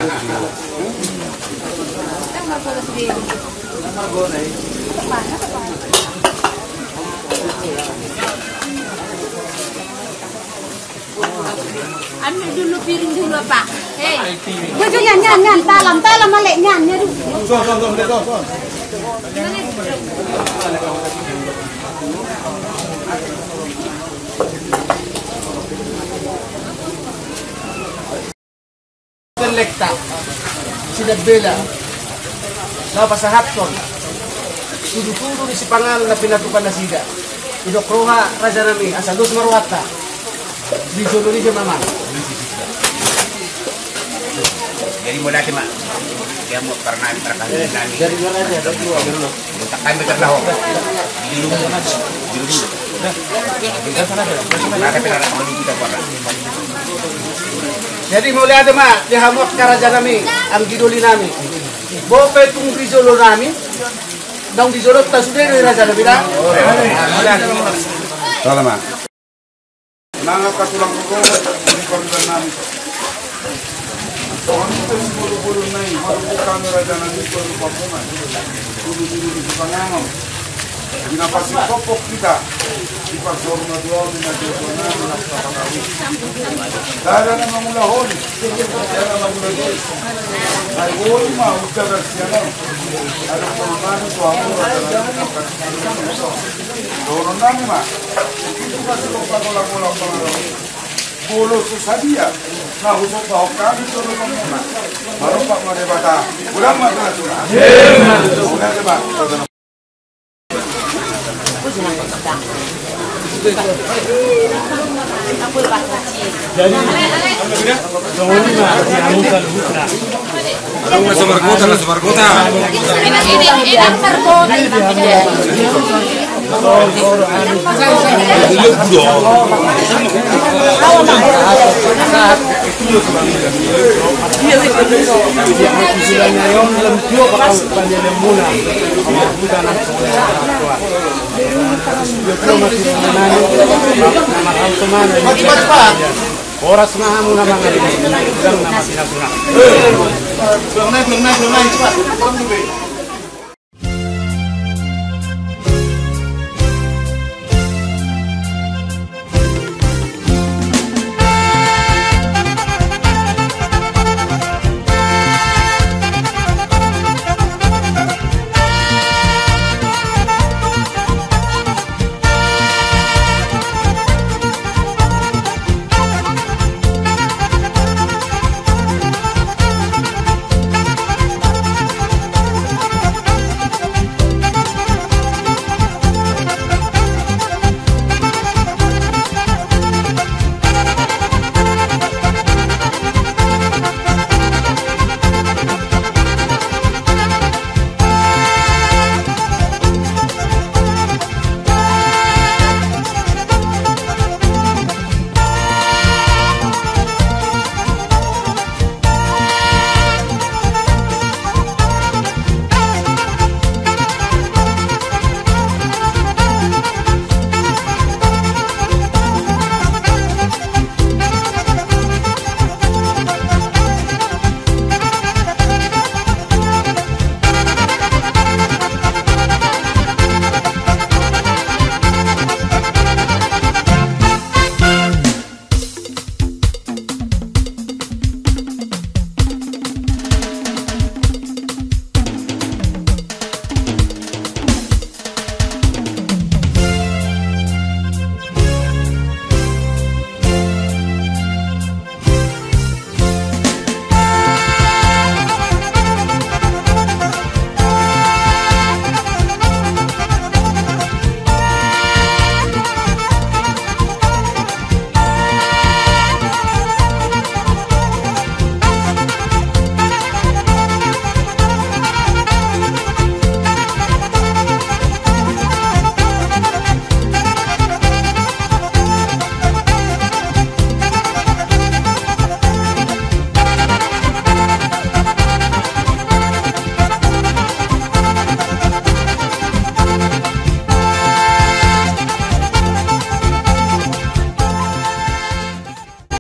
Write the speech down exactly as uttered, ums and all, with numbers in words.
Anu dulu, piring dulu apa? Hei. Gue juga nyan, nyan, nyan, talam, talam, Alek, nyan, nyan dulu. Lekta, sidambela, laho pasahathon tudutudu ni sipanganon na pinatupa nasida. Didok roha rajanami asa dos ma rohanta. Di jolo ni jamaah. Jadi mauliate ma. Dia mau pernah pernah nami. Jadi mauliate ma. Jadi mauliate ma di hamu angka rajanami, anggi dolinami. Bope tung di jolo nami, naung di jolonta sude do i rajanami da. Salam ma. Nang angka tulang ni roha ni parudan nami. Songon i pe siboto-boto nai, molo hami rajanami, molo papungan. Tudutudu ni sipanganon. Di na pasingkopok hita. Di parsaur matua ni na tua-tua nami na tapatawi. Dada na mangulahon. Dada na mangulahon. Ai boi ma ujabar sianon. Adong pangulahon tu hamu rajanami. Dohonon nami ma. Itu kasih lupa gola-gola pangalaman. Bolo so sadia. Na husok bahok kami solo panguna. Marompak ma Debata. Ulang ma tengah-tengah. Amin. Ulang ma. Horas ma hamu na mangalehon, godang na masina-sina. Pulang naik, pulang naik, pulang naik, cepat.